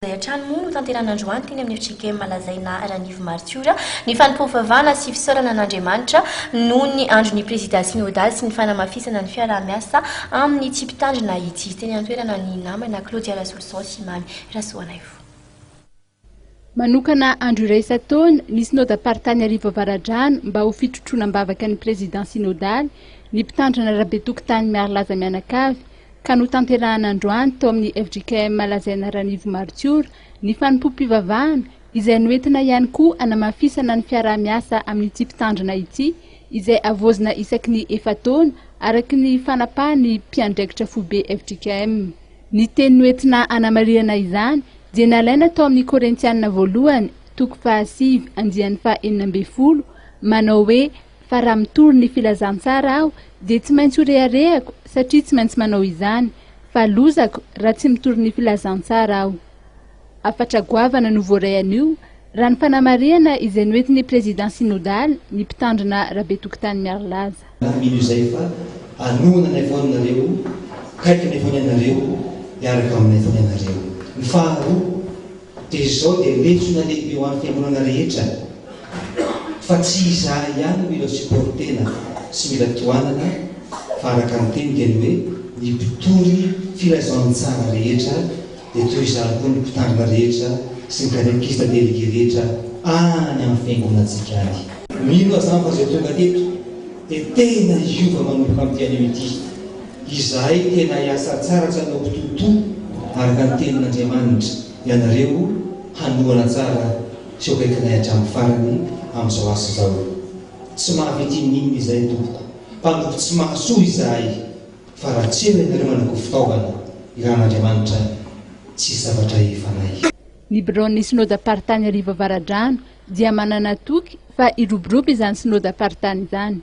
Izay hatrany moa no tanterahina androany teny amin'ny fjkm Lazaina Ranivo Martiora ny fanompoam-pivavahana sy fisaorana an'Andriamanitra noho ny andron'ny Prezida Synodaly sy ny fanamafisana ny fiaraha-miasa amin'ity mpitandrina ity. Teny an-toerana ny namana Claudia Rasoloson sy Mamy Rasoanaivo. Manokana andro iray isan-taona ny Synodam-paritany Arivo Avaradrano mba ho fitrotroana am-bavaka ny Prezida Synodaly, ny mpitandrina Rabetokotany Miarilaza mianakavy, ka notanterahana androany tao amin'ny fjkm Lazaina Ranivo Martiora ny fanompoam-pivavahana izay noentina ihany koa hanamafisana ny fiaraha-miasa amin'ity mpitandrina ity izay havaozina isaky ny efa-taona araka ny fanapahan'ny mpiandraikitra foibe fjkm. Ny teny noentina hanamarihana izany dia nalaina tao amin'ny Korintiana voalohany toko fahasivy andiany faha 16 manao hoe Fa raha mitory ny filazantsara aho dia tsy maintsy ho reharehako satria tsy maintsy manao izany, fa lozako raha tsy mitory ny filazantsara aho. Hafatra goavana no voaray anio, raha ny fanamarihana izay noentin'ny Président Synodaly, ny Mpitandrina Rabetokotany Miarilaza. Mino izay fa hanohana anay foana nareo, kaikinay foana ianareo, hiaraka aminay foana ianareo. Ny faharoa dia izao dia lesona lehibe ho an'ny fiangonana rehetra fa tsy izahay ihany no mila supportena sy mila tohanana fa araka ny teny dia ny hoe ny mpitory filazantsara rehetra dia toy izany koa ny mpitandrina rehetra sy ny katekista delege rehetra any amin'ny fiangonantsika any. Mino aho izany fa izay tonga teto dia tena hiova manomboka amin'ity anio ity. Izahay tena hiasa tsara tsy hanao kitoatoa araka ny tenin'Andriamanitra ianareo hanohana tsara sy ho akaikinay hatramin'ny farany amin'izao asa izao. Tsy mahavita inoninona izahay tompoko, mpanompo tsy mahasoa izahay fa raha tsy eo ianareo manako fitaovana iran'Andriamanitra tsisy zavatra efanay. Ny biraon'ny Synodam-paritany Arivo Avaradrano dia manana toky fa hiroborobo izany Synodam-paritany izany.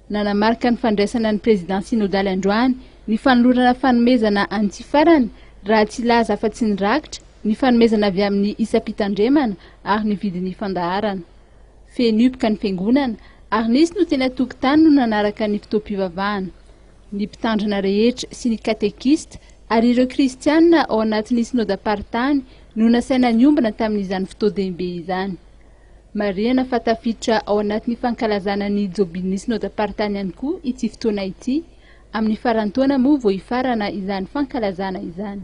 Nanamarika ny fandraisana ny Président Synodaly androany ny fanolorana fanomezana an'ity farany raha tsy hilaza afa-tsy ny rakitra, ny fanomezana avy amin'ny isam-pitandremana ary ny vidin'ny fandaharana. Feno hipoka ny fiangonana ary nisy no teny an-tokotany no nanaraka ny fotoam-pivavahana. Ny mpitandrina rehetra sy ny katekista ary ireo kristiana ao anatin'ny Synodam-paritany no nasaina niombona tamin'izany fotoan-dehibe izany. Marihana fa tafiditra ao anatin'ny fankalazana ny Jobilin'ny Synodam-paritany ihany koa ity fotoana ity. Amin'ny faran'ny taona moa vao hifarana izany fankalazana izany.